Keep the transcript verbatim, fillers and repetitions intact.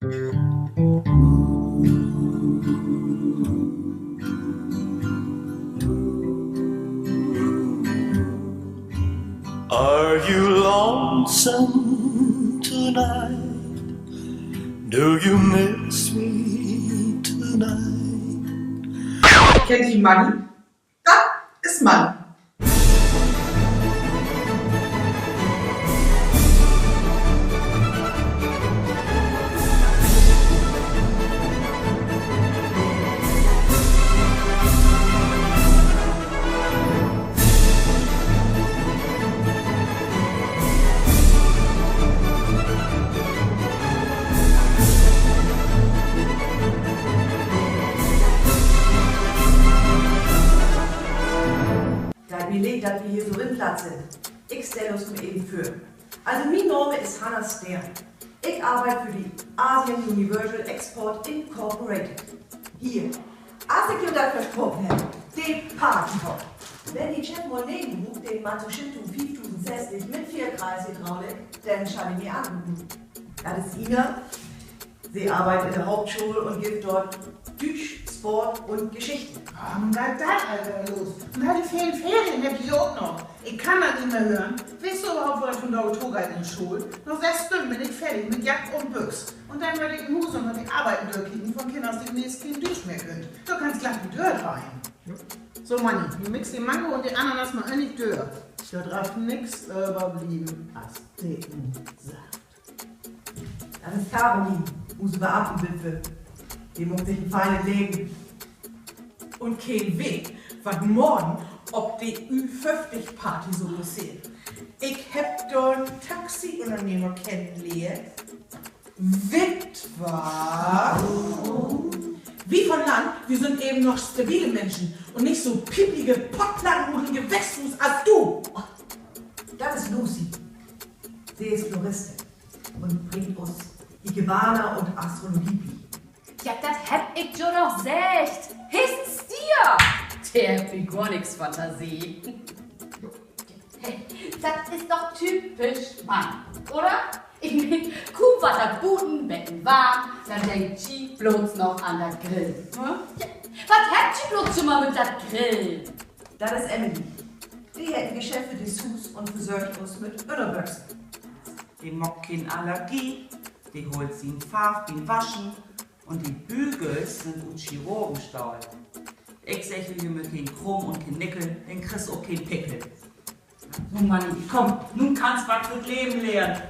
Are you lonesome tonight? Do you miss me tonight? Kennt ji Manni? Dat is Manni. Deit mi leed, dat wi hier so rinplatzt sünd. Ik stell us mal even vör. Also, mien Naam is Hanna Stern. Ik arbeid för de Asian Universal Export Incorporated. Hier, as ik jo dat versproken heff, de Partybock. Wenn de Chef mal Negen bruukt, de Matsushita fiefdusend sösstig mit veer Kreishydraulik, denn schall he mi anropen. Dat is Ina. Se arbeidt in de Hauptschool un gifft dor Düütsch, Sport un Geschichte. Ah, nu geiht dat al wedder los. Un all de velen Ferien hebbt ji ok noch. Ik kann dat nich mehr hören. Weetst du överhaupt, wo dat vundaag togeiht in de School? Na söss Stünnen bün ik fertig mit Jack un Büx. Un denn will ik in Huus un de Arbeiten dörkieken von Kinners, de demnächst keen Düütsch mehr köönt. Du kannst glatt de Döör dreihen. So, Manni, nu mix de Mango un de Ananas mal örnlich dör. Dor dröff nix överblieven as dicken Saft. Dat is Caroline, use Beamtenwitwe. De maakt sik en feinet Leven. Un keen weet, wat morgen op de Ü-föfftig-Party so passeert. Ik hebb dor en Taxiünnernehmer kennenlehrt. Witwer. Wi von Land, wi sünd even noch stabile Minschen un nich so piepige Pottplattenmuddelige Westdüütsch as du. Dat is Lucy. Se is Floristin un bringt us Ikebana un Astrologie bi. Ja, dat hebb ik jo doch seggt. He is en Stier. De hett bi gor nix Fantasie. Dat is doch typisch Mann, oder? Ik meen, kuum warrt dat buten beten warm, denn denkt ji blots noch an dat Grillen, ne? Ja, wat hebbt ji blots jümmer mit dat Grillen? Dat is Emily. De hett en Geschäft för dit Huus un versörgt us mit Ünnerböxen. De maakt keen Allergie, de hoolt sien Farv bi'n Waschen un de Bügels sünd ut Chirurgenstahl. Ik segg jo jümmer: keen Chrom un keen Nickel, denn kriggst ok keen Pickel. So, Manni, kumm, nu kannst wat för't Leven lehren.